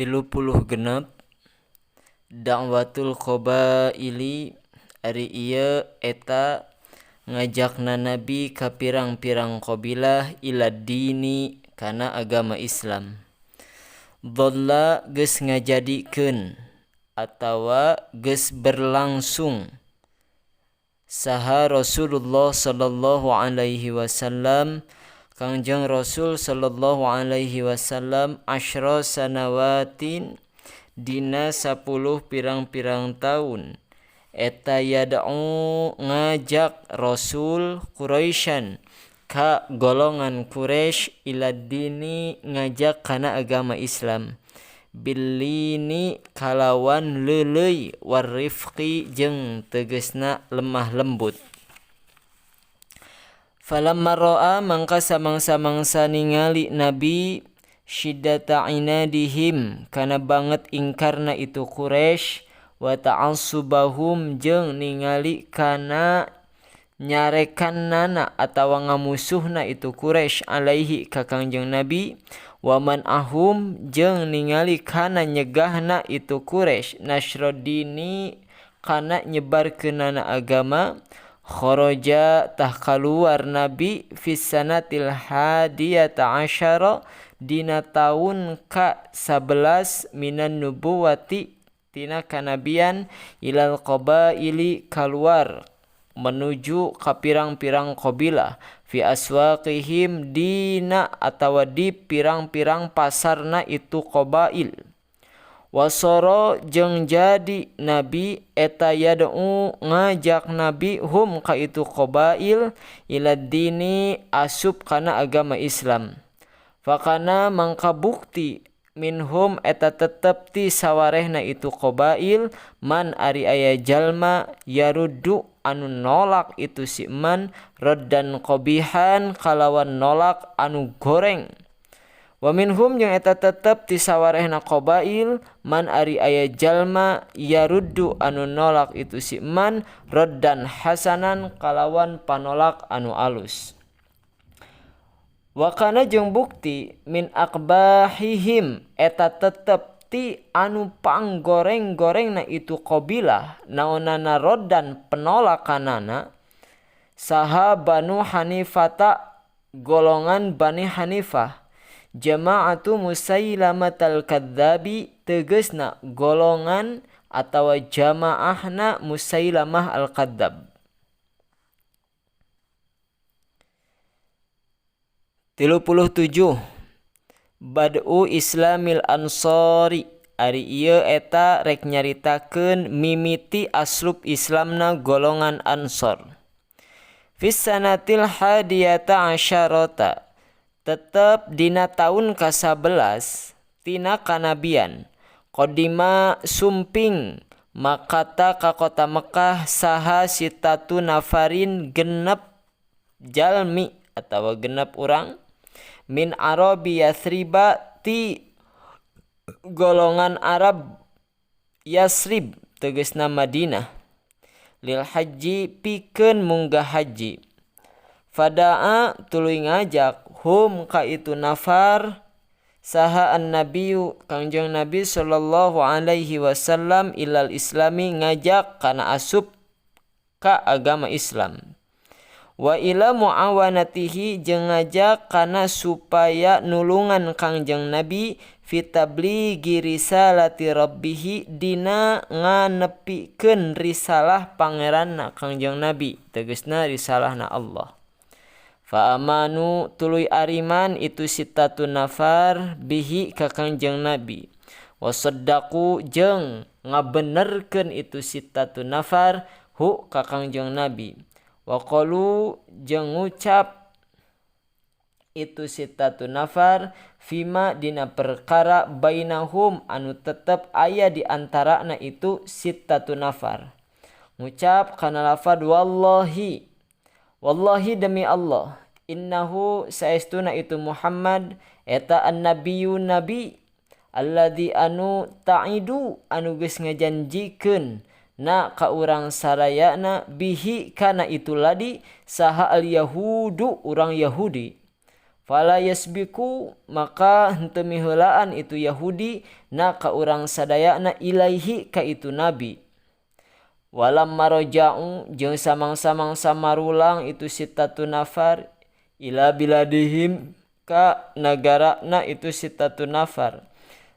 36. Da'watul qabaili ari ieu eta ngajakna nabi ka pirang-pirang qabilah ila dini kana agama Islam. Dhalla geus ngajadikeun atawa geus berlangsung saha Rasulullah sallallahu alaihi wasallam Kangjeng Rasul sallallahu alaihi wasallam asyra sanawatin dina 10 pirang-pirang taun eta yad'u ngajak Rasul Quraisyan ka golongan Quraisy ila dini ngajak kana agama Islam billini kalawan leuleuy warifqi jeung tegesna lemah lembut. Falamma ra'a mangka samangsa-mangsa ningali Nabi syiddata inadihim kana banget ingkarna itu Quraisy wa ta'assubahum jeung ningali kana nyarekannana atawa ngamusuhna itu Quraisy alaihi ka Kangjeng Nabi wa man ahum jeung ningali kana nyegahna itu Quraisy nasradini kana nyebarkeunana agama. Kharaja tah kaluar Nabi fis sanatil hadiyata asyara dina taun ka 11 minan nubuwati tina kanabian ilal qabaili kaluar menuju ka pirang-pirang qabilah fi aswaqihim dina atawa di pirang-pirang pasarna itu qabail. Wasoro jeung jadi nabi eta yad'u ngajak nabi hum ka itu qabail ila dini asup kana agama Islam. Fakana mangka bukti minhum eta tetep ti sawarehna itu qabail man ari aya jalma yaruddu anu nolak itu si man raddan qabihan kalawan nolak anu goreng. Wa minhum jeung eta tetep ti sawarehna qabail man ari aya jalma yaruddu anu nolak itu si man raddan hasanan kalawan panolak anu alus. Wa kana jeung bukti min aqbahihim eta tetep ti anu panggoreng-gorengna itu qabilah naonana raddan penolakanana saha Banu Hanifata golongan Bani Hanifah jama'atu Musailamatal kadzabi tegesna golongan atawa jamaahna Musailamah al-Kadzab. 37. Bad'u Islamil Ansori ari ieu eta rek nyaritakeun mimiti aslub Islamna golongan Ansor. Fis sanatil hadiyata asyarata tetep dina taun ka-11 tina kanabian qadima sumping makata ka kota Mekah saha sitatu nafarin genep jalmi atawa genep urang min Arabi Yathriba ti golongan Arab Yasrib tegesna Madinah lil haji pikeun munggah haji. Fadaa tuluy ngajak hum ka itu nafar saha an-nabiyyu Kangjeng Nabi sallallahu alaihi wasallam ilal islami ngajak kana asup ka agama Islam. Wa ila muawanatihi jeung ngajak kana supaya nulungan Kangjeng Nabi fi tablighi risalati rabbih dina nganepikeun risalah pangeranna Kangjeng Nabi tegasna risalahna Allah. Fa amanu tuluy ariman itu sitatu nafar bihi ka Kangjeng Nabi. Wa saddaqu jeung ngabenerkeun itu sitatu nafar hu ka Kangjeng Nabi. Wa qalu jeung ngucap itu sitatu nafar fima dina perkara bainahum anu tetep aya di antarana itu sitatu nafar. Ngucap kana lafad wallahi wallahi demi Allah innahu saestuna itu Muhammad eta annabiyyu nabi alladzi anu ta'idu anu geus ngajanjikeun na ka urang sarayana bihi kana itu ladi saha al yahudu urang Yahudi. Fala yasbiku maka henteu miheulaan itu Yahudi na ka urang sadayana ilaihi ka itu nabi. Walam maroja'u jeung samang-samang samarulang itu sittatu nafar ila biladihim ka nagarana itu sittatu nafar.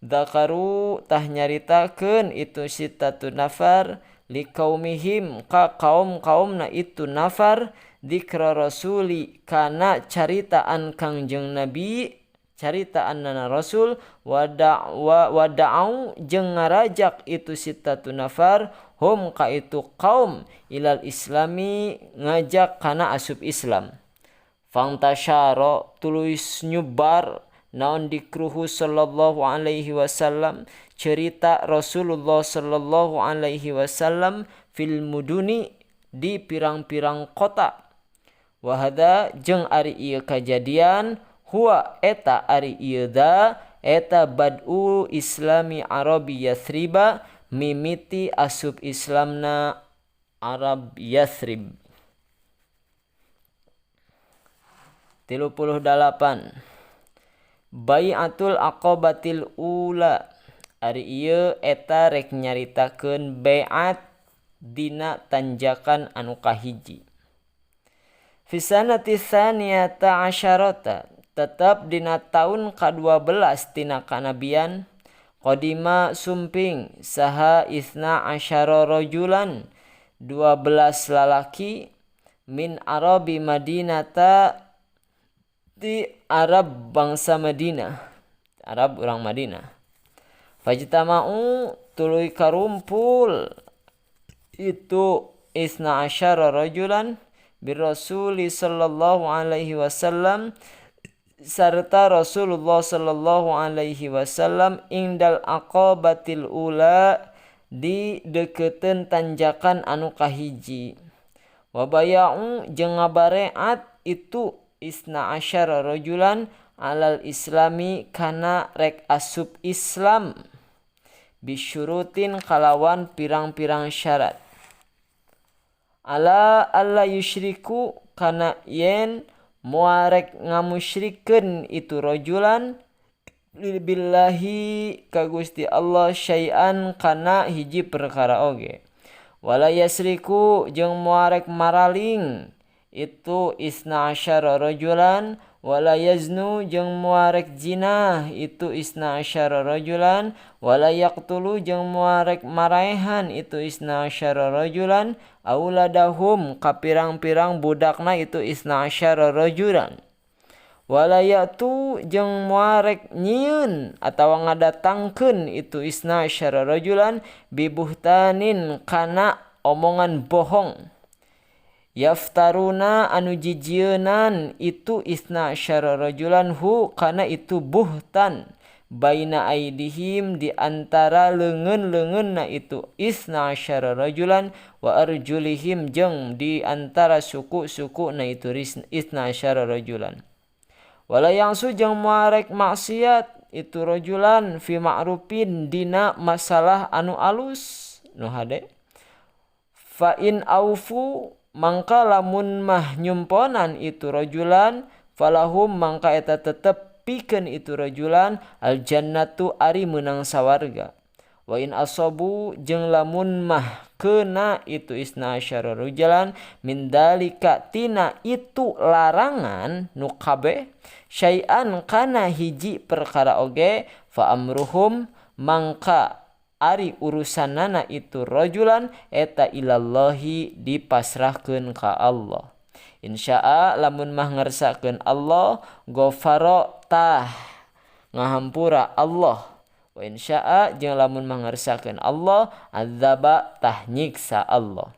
Dzakaru tah nyaritakeun itu sittatu nafar liqaumihim ka kaum-kaumna itu nafar dikra rasuli kana caritaan Kangjeng Nabi caritaanna Rasul wada'u jeung ngarajak itu sittatu nafar hum ka itu kaum ilal islami ngajak kana asup Islam. Fangtasyara tuluy nyubar naon dikruhu sallallahu alaihi wasallam cerita Rasulullah sallallahu alaihi wasallam fil muduni di pirang-pirang kota. Wahada jeung ari ieu kajadian huwa eta ari ieu da eta bad'u islami Arabi Yathriba mimiti asup Islamna Arab Yathrib. 38 Bai'atul Aqabatil Ula ari ieu eta rek nyaritakeun baiat dina tanjakan anu kahiji. Fi sanati tsaniyata asyarata tetep dina taun ka-12 tina kanabian qadima sumping saha isna asyara rajulan 12 lalaki min Arabi Madinata di Arab bangsa Madinah, Arab urang Madinah. Fajtama'u tuluy karumpul itu isna asyara rajulan birrasuli sallallahu alaihi wasallam sarta Rasulullah sallallahu alaihi wasallam indal aqabatil ula di deketeun tanjakan anu kahiji. Wabaya'u jeung ngabareat itu isna asyara rajulan alal islami kana rek asup Islam bisyurutin kalawan pirang-pirang syarat. Ala alla yusyriku kana yen moal rek ngamusyrikeun itu rajulan billahi ka Gusti Allah syai'an kana hiji perkara oge. Wala yasriku jeung moal rek maraling itu isna asyara rajulan, wala yaznu jeung moal rek jinah itu isna asyara rajulan, wala yaqtulu jeung moal rek maraehan itu isna asyara rajulan, auladahum ka pirang-pirang budakna itu isna asyara rajulan, wala yatu jeung moal rek nyieun atawa ngadatangkeun itu isna asyara rajulan bibuhtanin kana omongan bohong. Yaftaruna anu jijieunan itu isna asyara rajulan hu kana itu buhtan baina aidihim di antara leungeun-leungeunna itu isna asyara rajulan wa arjulihim jeung di antara suku-sukuna itu isna asyara rajulan. Wala yangsu jeung moal rek maksiat itu rajulan fi ma'rufin dina masalah anu alus nu hade. Fa in aufu mangka lamun mah nyumponan itu rajulan falahum mangka eta tetep pikeun itu rajulan aljannatu ari meunang sawarga. Wa in asabu jeung lamun mah kena itu isna asyara rajulan min dalika tina itu larangan nu kabeh syai'an kana hiji perkara oge fa amruhum mangka ari urusanana itu rajulan eta ilallahi dipasrahkeun ka Allah. Insya'a lamun mah ngersakeun Allah ghafara tah ngahampura Allah. Wa insya'a jeung lamun mah ngersakeun Allah azaba tah nyiksa Allah.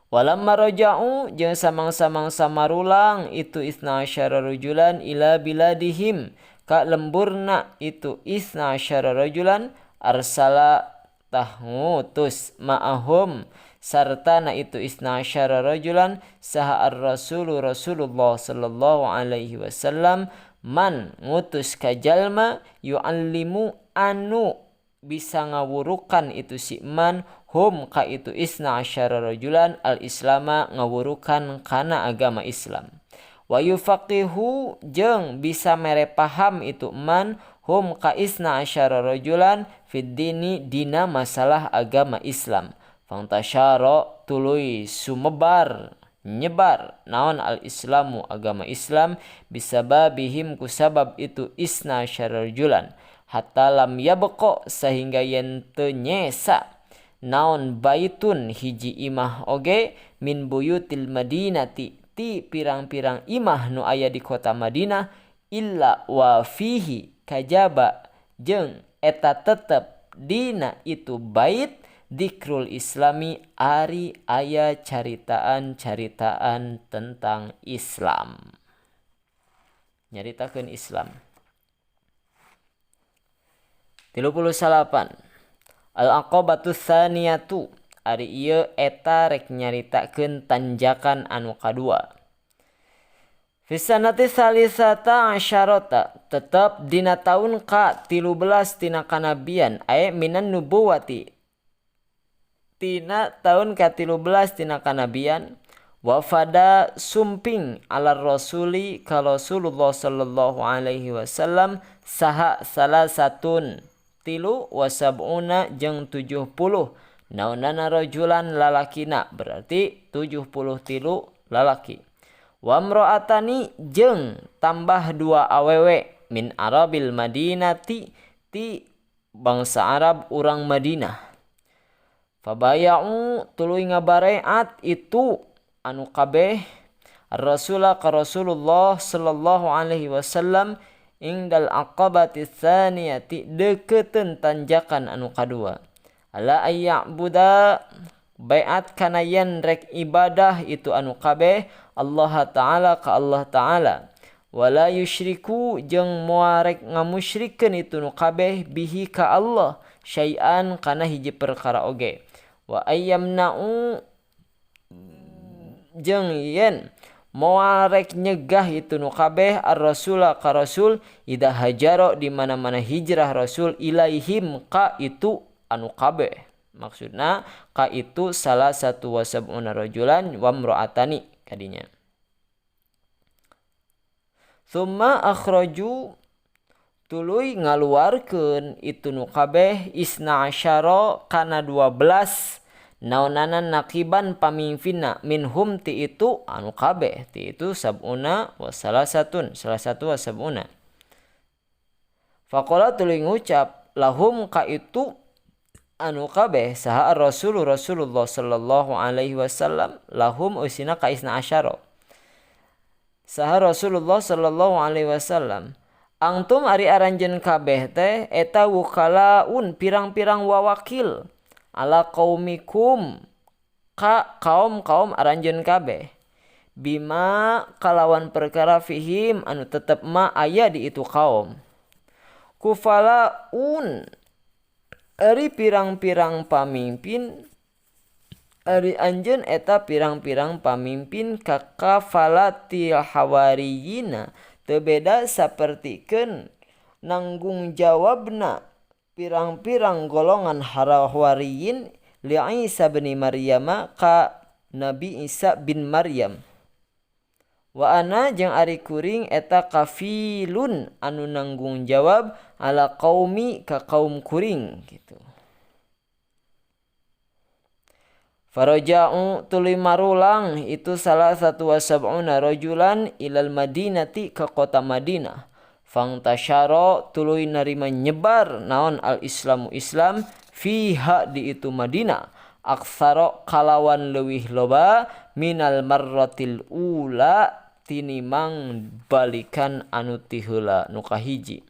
Walamma raja'u jeung samang-samang samarulang itu isna asyara rajulan ila biladihim ka lemburna itu isna asyara rajulan arsala tah ngutus ma'ahum sartana itu isna asyara rajulan saha ar-rasulu Rasulullah sallallahu alaihi wasallam man ngutus ka jalma yu'allimu anu bisa ngawurukan itu si man hum ka itu isna asyara rajulan al-islama ngawurukan kana agama Islam. Wa yufaqihu jeung bisa mere paham itu man hum ka isna asyara rajulan fid dini dina masalah agama Islam. Fangtasyara tuluy sumebar nyebar naon al-islamu agama Islam bisababihim kusabab itu isna asyara rajulan hatta lam yabqa sehingga yen teu nyesa naon baitun hiji imah oge min buyutil madinati ti pirang-pirang imah nu aya di kota Madinah illa wa fihi kajaba jeung eta tetep dina itu bait dikrul islami ari aya caritaan-caritaan tentang Islam, nyaritakeun Islam. 38 Al-aqabatu tsaniyatu ari ieu eta rek nyaritakeun tanjakan anu kadua. Fi sanati salisata asyarata tetep dina taun ka 13 tina kanabian ae minan nubuwati tina taun ka 13 tina kanabian wafada sumping ala rasuli ka Rasulullah sallallahu alaihi wasallam saha salasatun tilu wasabuna jeung 70 naonana rajulan lalakina berarti 73 lalaki wamro'atani jeung tambah 2 awewe min arabil madinati ti bangsa Arab urang Madinah. Fabaya'u tuluy ngabareat itu anu kabeh ar-rasula ka Rasulullah sallallahu alaihi wasallam indal aqabati tsaniyati deukeuteun tanjakan anu kadua. Ala ayya'buda baiat kana yen rek ibadah itu anu kabeh Allah Ta'ala ka Allah Ta'ala wala yusyriku jeung moal rek ngamusyrikeun itu nu kabeh bihi ka Allah syai'an kana hiji perkara oge wa ayyamna'u jeung yen moal rek nyegah itu nu kabeh ar-rasula ka rasul ida hajaro di mana-mana hijrah rasul ilaihim ka itu anu kabeh. Maksudna ka itu salah satu wasabuna rajulan wamro'atani kadinya. Summa akhraju tuluy ngaluarkeun itu nu kabeh isna asyara kana 12 naonana naqiban pamimpinna minhum ti itu anu kabeh ti itu sabuna wa salasatun salah satu wa sabuna. Faqala tuluy ngucap lahum ka itu anu kabeh saha Rasul Rasulullah sallallahu alaihi wasallam lahum usina ka isna asyara saha Rasulullah sallallahu alaihi wasallam angtum ari aranjeun kabeh teh eta wukalaun pirang-pirang wawakil ala qaumikum ka kaum-kaum aranjeun kabeh bima kalawan perkara fihim anu tetep ma aya di itu kaum kufalaun ari pirang-pirang pamimpin ari anjeun eta pirang-pirang pamimpin ka kafalatil hawariyina teu beda sapertikeun nanggung jawabna pirang-pirang golongan hawariyin li Isa bin Maryam ka Nabi Isa bin Maryam wa ana jeung ari kuring eta kafilun anu nanggung jawab ala qaumi ka kaum kuring gitu. Faraja'u tuluy marulang itu salah satu wasab'una rajulan ilal madinati ke kota Madinah. Fangtasyara tuluy narima nyebar naon al-islamu Islam fiha di itu Madinah. Aksara kalawan leuwih loba minal marratil ula tinimang balikan anu ti heula nu kahiji.